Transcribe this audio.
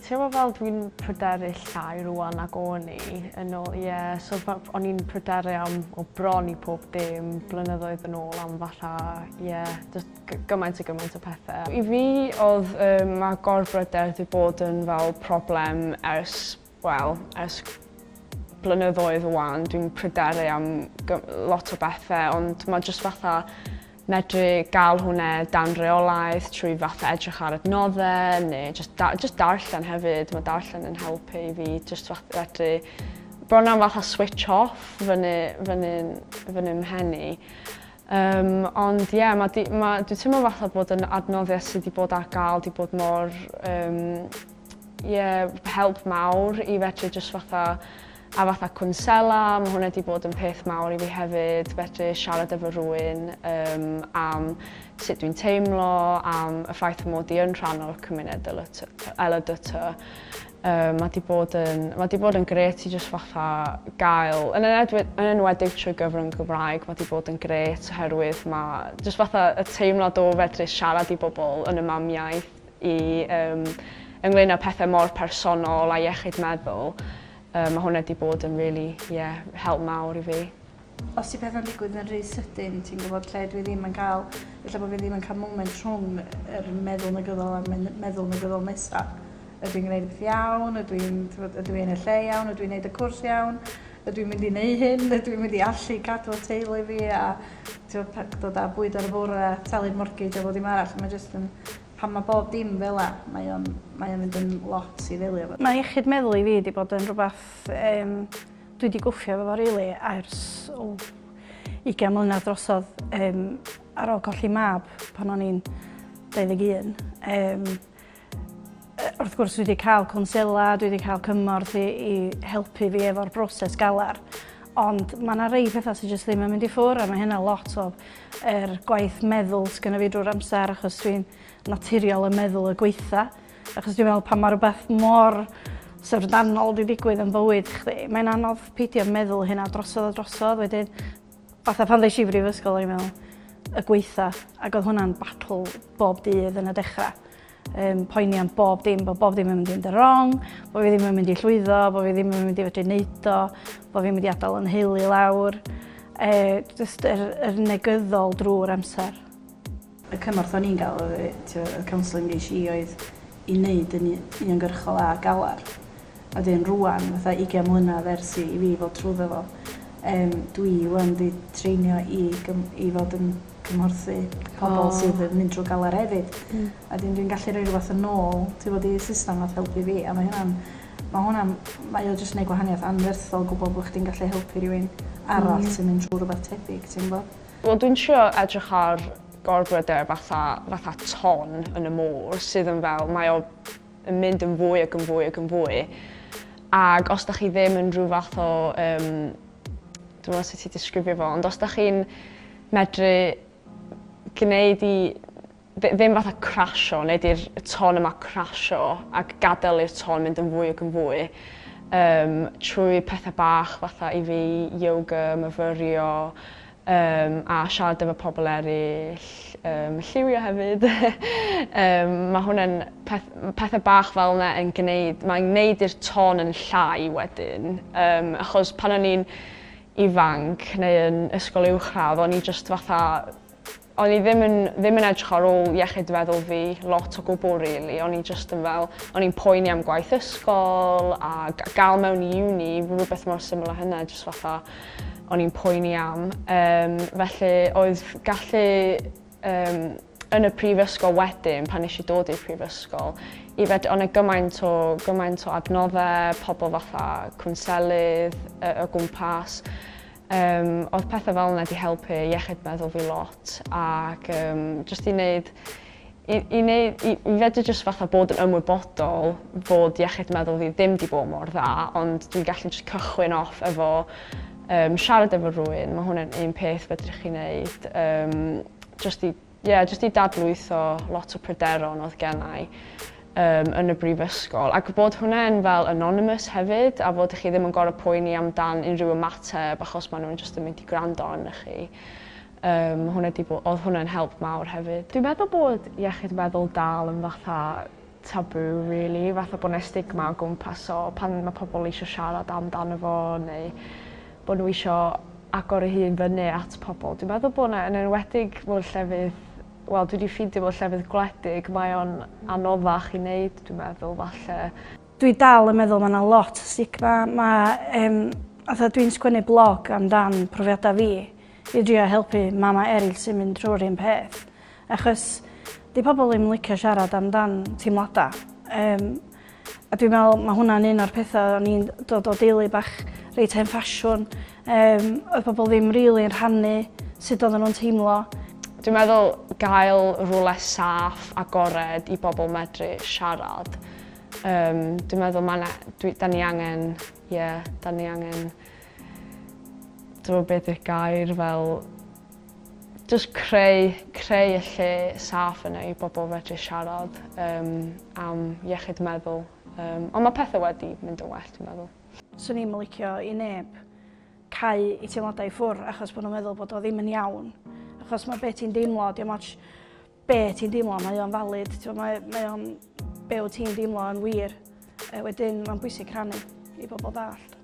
Dwi'n teimlo fel dwi'n pryderu llai rwan nag o'n i yn ôl, ie. Yeah, so o'n i'n pryderu am o bron i pob dim blynyddoedd yn ôl am fatha, ie, yeah, just gymaint a gymaint o pethau. I fi oedd um, mae gorbryder wedi bod yn fel problem ers, wel, ers blynyddoedd wan. Dwi'n pryderu am lot o bethau, ond mae jyst fatha medru gael hwnna dan reolaeth trwy fatha edrych ar adnoddau neu just, da, just darllen hefyd. Mae darllen yn helpu i fi just fatha fedru bron am fatha switch off fyny, fyny, fyny mhen i. Um, ond ie, yeah, ma di, ma, dwi'n teimlo fatha bod yn adnoddau sydd wedi bod ar gael wedi bod mor um, yeah, help mawr i fedru just fatha a fatha cwnsela, mae hwnna wedi bod yn peth mawr i fi hefyd, fedru siarad efo rhywun um, am sut dwi'n teimlo, am y ffaith fy mod i yn rhan o'r cymuned LDT. Um, mae di bod yn, mae di bod yn grêt i jyst fatha gael, yn, enwedig, yn enwedig trwy gyfrwng Gymraeg, mae di bod yn grêt oherwydd mae jyst fatha y teimlad o fedru siarad i bobl yn y mamiaith i um, ynglyn â pethau mor personol a iechyd meddwl, um, mae hwnna di bod yn really, yeah, help mawr i fi. Os 'di pethau'n digwydd yn rhy sydyn, ti'n gwybod lle dwi ddim yn cael, ella bod fi ddim yn cael moment rhwng yr meddwl negyddol a'r meddwl negyddol nesa. Ydw i'n gwneud y peth iawn? Ydw i'n, ydw i yn y lle iawn? Ydw i'n gwneud y cwrs iawn? Ydw i'n mynd i wneud hyn? Ydw i'n mynd i allu cadw y teulu fi a t'wod, dod â bwyd ar y bwrdd a talu'r mortgage a bob dim arall? Mae jyst yn, pan mae bob dim fel 'a, mae o'n, mae o'n mynd yn lot i ddelio efo. Mae iechyd meddwl i fi wedi bod yn rhywbeth um, dwi wedi gwffio efo fo rili ers o 20 mlynedd drosodd um, ar ôl colli mab pan o'n i'n 21. Um, wrth gwrs dwi wedi cael cwnsela, dwi wedi cael cymorth i, i helpu fi efo'r broses galar. Ond mae yna rei pethau sydd jyst ddim yn mynd i ffwrdd a mae hynna lot o er gwaith meddwl sgynna fi drwy'r amser achos dwi'n naturiol yn meddwl y gweitha. Achos dwi'n meddwl pan mae rhywbeth mor syfrdanol wedi digwydd yn bywyd chdi, mae'n anodd peidio meddwl hynna drosodd a drosodd. Wedyn, fatha pan ddes i brifysgol, o'n i'n meddwl y gweitha, ac oedd hwnna'n battle bob dydd yn y dechrau. Um, poeni am bob dim, bod bob dim yn mynd i fynd yn wrong, bod fi ddim yn mynd i llwyddo, bod fi ddim yn mynd i fedru neud o, bod fi'n mynd i adael yn nheulu lawr. E, just yr, yr negyddol drwy'r amser. Y cymorth o'n i'n gael, oedd y counselling ges i oedd i wneud yn uniongyrchol â galar. A wedyn rŵan, fatha 20 mlynedd ers i fi fod trwyddo fo, um, dwi wan 'di treinio i, i fod yn cymhorthu pobl oh. sydd yn mynd drwy galar hefyd. A wedyn dwi'n gallu rhoi rhywbeth yn ôl, ti'n bod, i'r system nath helpu fi, a mae hynna'n, mae hwnna'n, mae o jyst yn gwneud gwahaniaeth anferthol gwybod bod chdi'n gallu helpu rhywun arall sy'n mynd drwy rhywbeth tebyg, ti'n gwybod? Wel, dwi'n trio edrych ar gorbryder fatha, fatha ton yn y môr sydd yn fel, mae o yn mynd yn fwy ac yn fwy ac yn fwy. Ac os da chi ddim yn rhyw fath o, um, dwi'n meddwl sut i disgrifio fo, ond os da chi'n medru gwneud i ddim fatha crasio, wneud i'r ton yma crasio ac gadael i'r ton mynd yn fwy ac yn fwy um, trwy pethau bach fatha i fi yoga, myfyrio, um, a siarad efo pobl eraill, um, lliwio hefyd. um, mae hwnna'n peth, pethau bach fel yna yn gwneud, mae'n gwneud i'r ton yn llai wedyn. Um, achos pan o'n i'n ifanc neu yn ysgol uwchradd, o'n i just fatha o'n i ddim yn, ddim yn edrych ar ôl iechyd feddwl fi lot o gwbl really. O'n i just yn fel, o'n i'n poeni am gwaith ysgol a gael mewn i uni, rhywbeth mor syml â hynna, just fatha o'n i'n poeni am. Um, felly oedd gallu um, yn y prifysgol wedyn, pan nes i dod i'r prifysgol, i fed, o'n gymaint o, gymaint o adnoddau, pobl fatha cwnselydd o gwmpas. Um, oedd pethau fel yna wedi helpu iechyd meddwl fi lot ac um, jyst i wneud i, i, wneud, i, i fedru jyst fatha bod yn ymwybodol fod iechyd meddwl fi ddim di bod mor dda, ond dwi'n gallu jyst cychwyn off efo um, siarad efo rhywun, mae hwnna'n un peth fedrwch chi wneud. Um, just i, yeah, just i dadlwytho lot o pryderon oedd gennau um, yn y brifysgol. Ac bod hwnna'n fel anonymous hefyd, a fod chi ddim yn gorfod poeni amdan unrhyw ymateb achos maen nhw'n just yn mynd i gwrando arnoch chi. Um, hwnna di bod, oedd hwnna'n help mawr hefyd. Dwi'n meddwl bod iechyd meddwl dal yn fatha taboo really, fatha bod 'na stigma o gwmpas o pan mae pobl eisiau siarad amdano fo neu bod nhw eisiau agor eu hun fyny at pobl. Dwi'n meddwl bod 'na, yn enwedig mewn llefydd, wel dwi 'di ffeindio mewn llefydd gwledig, mae o'n anoddach i wneud dwi'n meddwl falle. Dwi dal yn meddwl mae 'na lot o stigma. Mae, um, fatha dwi'n sgwennu blog amdan profiadau fi i drio helpu mama eraill sy'n mynd trwy'r un peth. Achos 'di pobl ddim yn licio siarad amdan teimladau. Um, a dwi'n meddwl mae hwnna'n un o'r pethau o'n i'n dod o deulu bach reit hen ffasiwn. Um, oedd pobl ddim rili really yn rhannu sut oedden nhw'n teimlo. Dwi'n meddwl gael rhywle saff, agored i bobl medru siarad. Um, dwi'n meddwl ma' 'na, dwi, da ni angen, ie, yeah, da ni angen, dwi'n meddwl beth yw'r gair fel Jyst creu, creu y lle saff yna i bobl fedru siarad um, am iechyd meddwl. Um, ond mae pethau wedi mynd yn well, dwi'n meddwl. Swn i'm yn licio i neb cau i teimladau i ffwr achos bod nhw'n meddwl bod o ddim yn iawn. Achos mae be ti'n deimlo, diolch ots be ti'n deimlo, mae o'n valid, mae, mae o'n be wyt ti'n deimlo yn wir. E, wedyn mae'n bwysig rhannu i bobl ddallt.